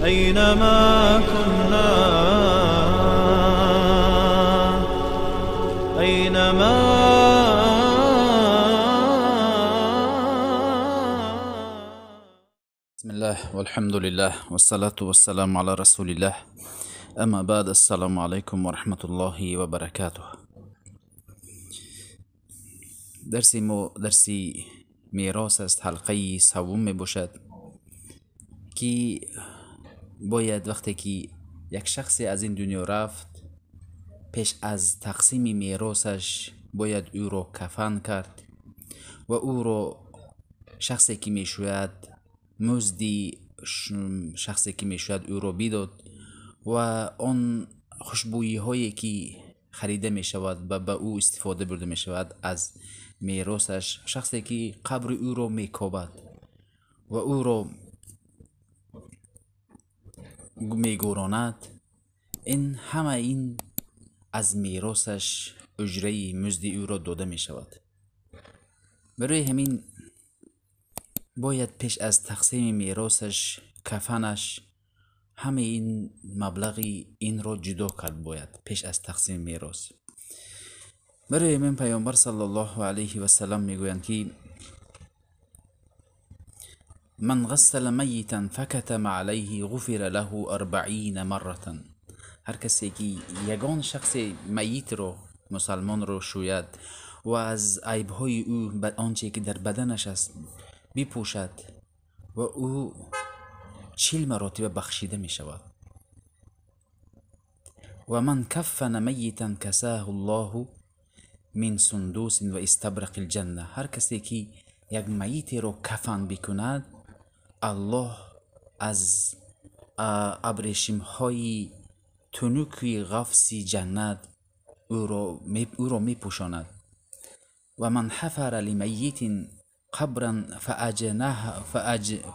أينما كنا، أينما. بسم الله والحمد لله والصلاة والسلام على رسول الله، اما بعد، السلام علیکم و رحمت الله و برکاته. درسی ما درسی میراث است، حلقه سوم می باشد که باید وقتی که یک شخصی از این دنیا رفت، پیش از تقسیم میراثش باید او را کفن کرد و او را شخصی که میشوید مزدی شخصی که میشوید او را بداد و آن خوشبویی هایی که خریده می شود و به او استفاده برده می شود از میراثش، شخصی که قبر او را میکوبد و او را میگوراند، این همه این از میراثش اجره مزد او را داده می شود. برای همین باید پیش از تقسیم میراثش، کفنش، همه این مبلغی این را جدا کرد باید پیش از تقسیم میراث. برای من پیامبر صلی الله علیه و سلم میگویند که من غسل میتا فکتم علیه غفر له 40 مره. هر کسی که یگان شخص میت رو، مسلمان رو شوید و از عیبهای او، آنچه که در بدنش است، بپوشد و او 40 مراتبه بخشیده می شود. و من کفن میتا کساه الله من سندوس و استبرق الجنه. هر کسی که یک میت رو کفن بکند، الله از ابریشم های تنوک غفص جنت او را می پوشاند. و من حفر لمیت قبرا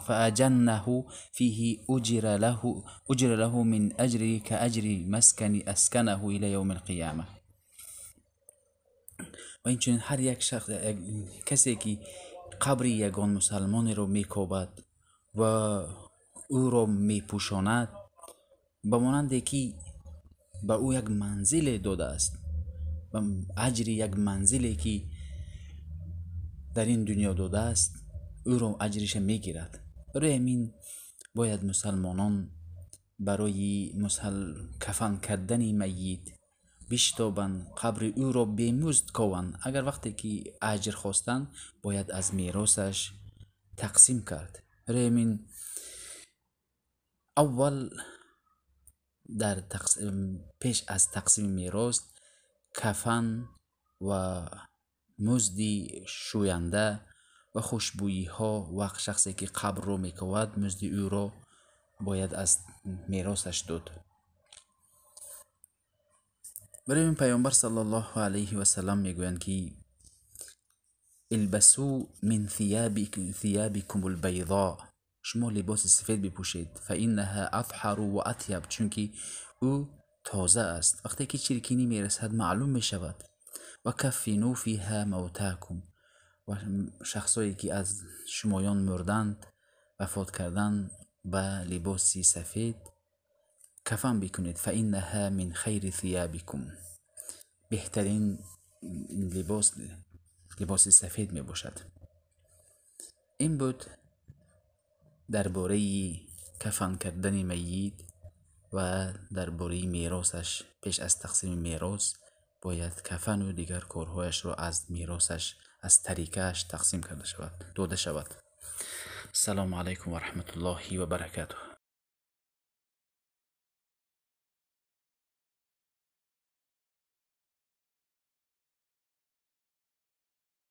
فأجنه فيه أجر له من أجره كأجر مسكن أسكنه إلى يوم القيامة. و اینچنین هر یک شخص، کسی که قبر یگان مسلمانی را میکوبد و او را میپوشاند، به مانند که به او یک منزل داده است و اجر یک منزلی که در این دنیا داده است، او را اجرش میگیرد. برای همین باید مسلمانان برای کفن کردن میت بشتابند، قبر او را بی‌مزد کوند. اگر وقتی که اجر خواستند، باید از میراثش تقسیم کرد. برای همین اول در پیش از تقسیم میراث، کفن و مزد شوینده و خوشبویی ها و شخصی که قبر رو میکوبد، مزد او را باید از میراثش داد. برای این پیامبر صلی الله علیه و سلم میگویند که البسوا من ثيابكم البيضاء، شما لباس سفید بپوشید، فانها اطهر و اطیب، چونکه او تازه است، وقتی که چرکینی میرسد معلوم میشود. و کفنوا فیها موتاکم، و شخصایی که از شمایان مردند، وفات کردند، به لباس سفید کفن بکنید، فانها من خیر ثيابكم، بهترین لباس، لباس سفید می باشد. این بود درباره کفن کردن میت و درباره میراثش. پیش از تقسیم میراث باید کفن و دیگر کارهایش را از میراثش، از طریقه‌اش تقسیم کرده شود، داده شود. السلام علیکم و رحمت الله و برکاته.